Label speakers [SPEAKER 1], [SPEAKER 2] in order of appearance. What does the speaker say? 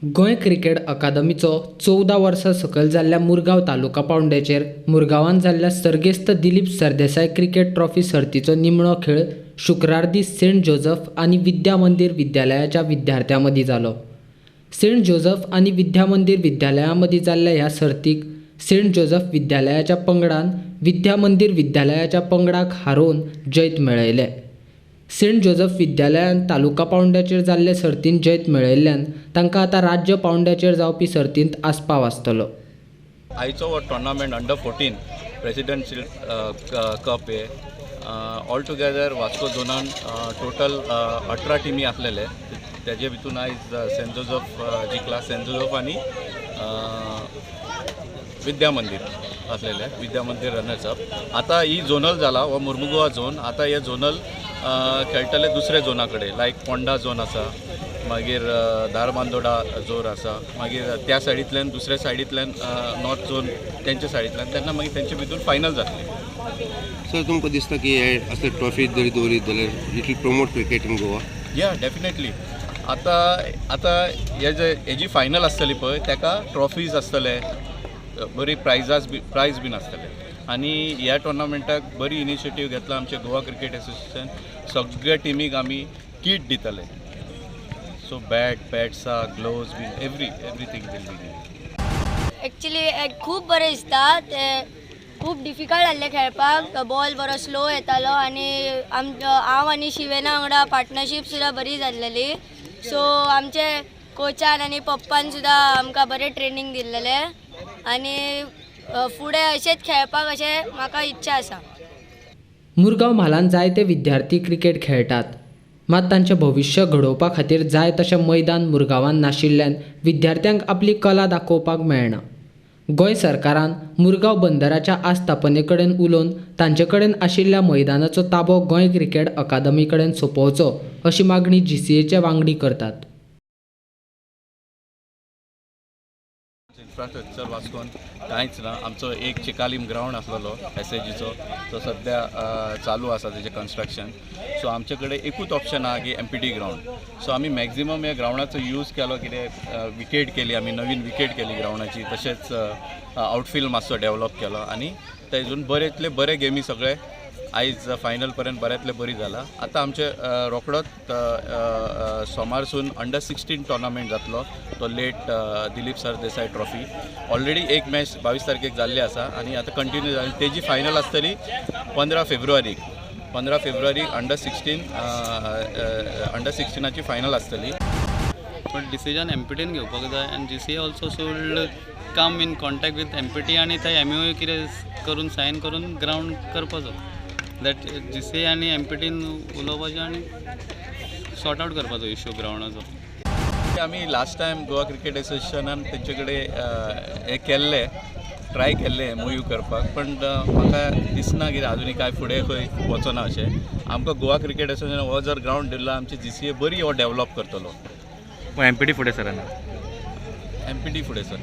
[SPEAKER 1] Goa cricket अकादमीचो 14 वर्सां सकयल जाल्ल्या मुरगांव तालुका पावंड्याचेर मुरगांवांत जाल्ल्या सर्गेस्त दिलीप सरदेसाय क्रिकेट ट्रॉफी सर्तीचो निमणो खेळ शुक्रार दीस सेंट जोजफ आनी विद्या मंदीर विद्यालयाच्या विद्यार्थ्यां मदीं जालो. सेंट जोजफ आनी विद्या मंदीर विद्यालयां मदीं जाल्ल्या ह्या सर्तीक सेंट जोजफ विद्यालयाच्या पंगडान विद्या मंदीर विद्यालयाच्या पंगडाक हारोवन जैत मेळयलें. सेंट जोजफ विद्यालयान तालुका पावंड्याचेर जाल्ले सर्तींत जैत मेळयल्ल्यान तांकां आतां राज्य पावंड्याचेर जावपी सर्तींत आस्पाव आसतलो.
[SPEAKER 2] आयचो हो tournament under 14 president shield cup हे ऑल टुगेदर वास्को झोनान टोटल 18 टिमी आसलेले. तेजे भितून आयज सेंट जोजफ जिखला. सेंट जोजफ आनी विद्या मंदीर आसलेले, विद्या मंदीर रनर्स अप. आतां ही झोनल जाला, हो मुर्मुगोवा झोन. आतां हे झोनल खेळटले दुसऱ्या झोना कडेन, लायक पोंडा झोन आसा, मागीर धारबांदोडा झोन आसा, मागीर त्या सायडींतल्यान दुसऱ्या सायडींतल्यान नॉर्थ झोन तेंच्या सायडींतल्यान, तेन्ना मागीर तेंचे भितून फायनल जातले.
[SPEAKER 3] सर, तुमकां दिसता की हे असले ट्रॉफी जरी दवरीत जाल्यार it will promote cricket in Goa?
[SPEAKER 2] Yeah, definitely. आतां आतां हे जे हेजी फायनल आसतली पळय, ताका ट्रॉफीज आसतले, बरी प्रायजास बी प्रायज बीन आसतले. आनी ह्या टोर्नामेंटाक बरी इनिशिएटीव घेतला आमचे गोवा क्रिकेट एसोसिएशन. सगळ्या टिमीक आमी कीट दितले. सो बॅट, पॅड्सां, gloves bin everything will be given.
[SPEAKER 4] Actually खूब बरें दिसता. ते खूब डिफिकल्ट आहले खेळपाक, बॉल बरो स्लो येतालो आनी हांव आनी शिवेना वांगडा पार्टनरशीप सुद्दां बरी जाल्लेली. सो आमचे कोचान आनी पप्पान सुद्दां आमकां बरें ट्रेनींग दिल्लेलें आनी फुडें अशेंच खेळपाक अशें म्हाका इच्छा आसा.
[SPEAKER 1] मुरगांव म्हालांत जायते विद्यार्थी क्रिकेट खेळटात, मात तांचें भविश्य घडोवपा खातीर जाय तशें मैदान मुरगांवांत नाशिल्ल्यान विद्यार्थ्यांक आपली कला दाखोवपाक मेळना. गोंय सरकारान मुरगांव बंदराच्या आस्थापने कडेन उलोवन तांचे कडेन आशिल्ल्या मैदानाचो ताबो गोंय क्रिकेट अकादमी कडेन सोंपोवचो अशी मागणी जीसीएचे वांगडी करतात.
[SPEAKER 2] इन्फ्रास्ट्रक्चर वास्कोन कांयच ना. आमचो एक चिकालीम ग्रावंड आसलेलो एसएजीचो, तो सद्या चालू आसा तेजें कन्स्ट्रक्शन. सो आमचे कडेन एकूच ऑप्शन आहा की एमपीटी ग्रावंड. सो आमी मॅक्झिमम ह्या ग्रावंडाचो यूज केलो. कितें विकेट केली आमी, नवीन विकेट केली ग्रावंडाची, तशेंच आउटफिल्ड मातसो डेवलप केलो आनी तेजून बरेंतले बरे गेमी सगळे आयज फायनल पर्यंत बऱ्यांतले बरी जाला. आतां आमचे रोखडोच सोमारसून अंडर 16 टोर्नामेंट जातलो, तो late Dilip Sardesai trophy. Already एक मॅच 22 तारखेक जाल्ली आसा आनी आतां कंटिन्यू जाली. तेजी फायनल आसतली 15 फेब्रुवारीक. 15 फेब्रुवारीक अंडर 16 अंडर 16ची फायनल आसतली.
[SPEAKER 5] पण डिसिजन एमपीटीन घेवपाक जाय आनी GCA also should come in contact with MPT आनी थंय एमओयू कितें करून सायन करून ग्रावंड करपाचो. That GCA आनी एमपीटीन उलोवपाचें आनी सॉर्ट आवट करपाचो इश्यू ग्रावंडाचो.
[SPEAKER 2] आमी लास्ट टायम गोवा क्रिकेट एसोसिएशनान तेंचे कडेन हें केल्लें, ट्राय केल्लें एमओयू करपाक, पण म्हाका दिसना कितें आजुनूय कांय फुडें खंय वचना अशें. आमकां गोवा क्रिकेट एसोसिएशन हो जर ग्रावंड दिला, आमची जीसीए बरी हो डेवलप करतलो.
[SPEAKER 6] एमपीटी फुडें सरना?
[SPEAKER 2] एमपीटी फुडें सर.